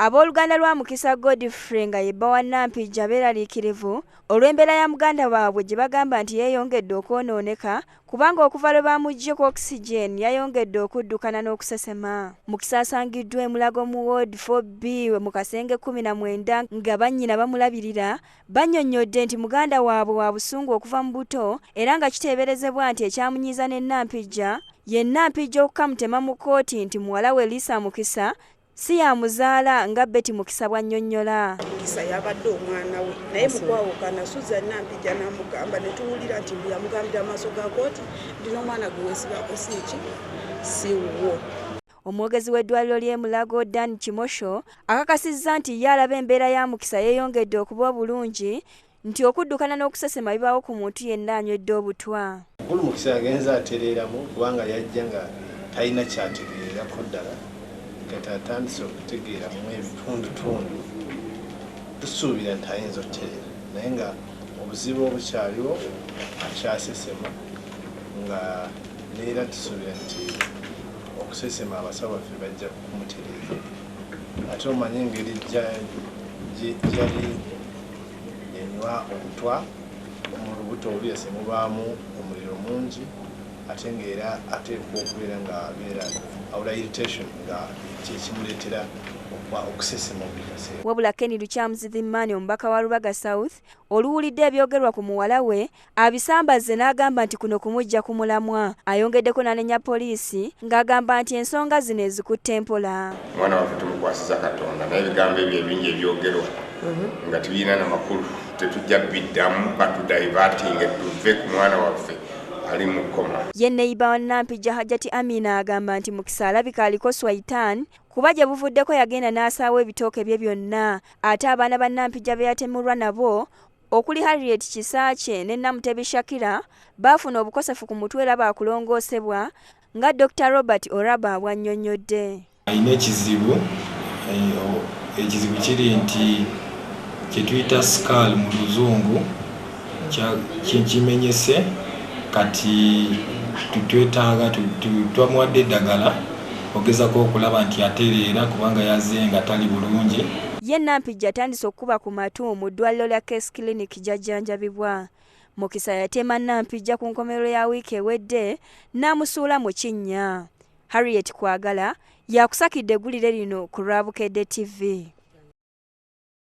Abooluganda lwa Mukisa Godfrey nga ye bba wa Nampijja beeraliikirivu olw'embeera ya muganda waabwe gye bagamba nti yeeyongedde okwonooneka kubanga okuva lwe baamuggye ku oxygen yayongedde okuddukana n'okusesema. Mukisa asangiddwa e Mulago mu Ward 4B mu kasenge 19 nga bannyina bamulabirira. Bannyonnyodde nti muganda waabwe wa busungu okuva mu buto era nga kiteeberezebwa nti ekyamunyiiza ne Nampijja ye Nampijja okukamutema mu kkooti nti muwala we Lisa Mukisa si y'amuzaala nga Betty Mukisa bw'annyonnyola. Mukisa yabadde omwana we naye mu kwawukana Susan Nampijja n'amugamba ne tuwulira nti mbu yamugambira maaso ga kooti nti n'omwana gwe weesibako si ki si wuwo. Omwogezi w'eddwaliro ly'e Mulago Dan Kimosho akakasizza nti ye alaba embeera ya Mukisa yeeyongedde okuba obulungi nti okuddukana n'okusesema bibaawo ku muntu yenna anywedde obutwa. Mukulu Mukisa yagenze atereeramu kubanga yajja nga talina kyategeererako ddala, kati atandise okutegeeramu ebitundutundu, tusuubira nti ayinza okutereera naye nga obuzibu obukyaliwo akyasesema nga neera tusuubira nti okusesema abasawo baffe bajja kumutereeza ate omanye engeri gyali enywa obutwa mu lubuto obviously mubaamu omuliro mungi ate ng'era ateekwa okubeera nga abeera awula irritation nga kyekimuleetera okusesema buli kaseera. Wabula Ken Lukyamuzi Thimani omubaka wa Rubaga South oluwulidde ebyogerwa ku muwala we abisambazze n'agamba nti kuno kumuggya ku mulamwa. Ayongeddeko n'anenya poliisi ng'agamba nti ensonga zino ezikutte mpola. Omwana waffe tumukwasiza Katonda naye ebigambo ebyo ebingi ebyogerwa nga tebirina na makulu tetujja biddamu batudivertinge tuve ku mwana waffe ali mu kkoma. Ye neighbor wa Nampijja Hajjati Amina agamba nti Mukisa alabika aliko Swaitan kuba gye buvuddeko yagenda n'asaawa ebitooke bye byonna ate abaana ba Nampijja be yatemulwa nabo okuli Harriet Kisaakye ne Namutebi Shakira baafuna obukosefu ku mutwe era baakulongoosebwa nga Dr. Robert Oraba bw'annyonnyodde. Alina ekizibu, ekizibu kiri nti kye tuyita skull mu Luzungu kimenyese, kati twetaaga twamuwadde eddagala ogezako okulaba nti atereera kubanga yazze nga tali bulungi. Ye Nampijja atandise okukuba ku matu mu ddwaliro lya Case Clinic gy'ajjanjabibwa. Mukisa yatema Nampijja ku nkomerero ya wiiki ewedde n'amusuula mu kinnya. Harriet Kwagala yakusakidde eggulire lino ku lwa Bukedde TV.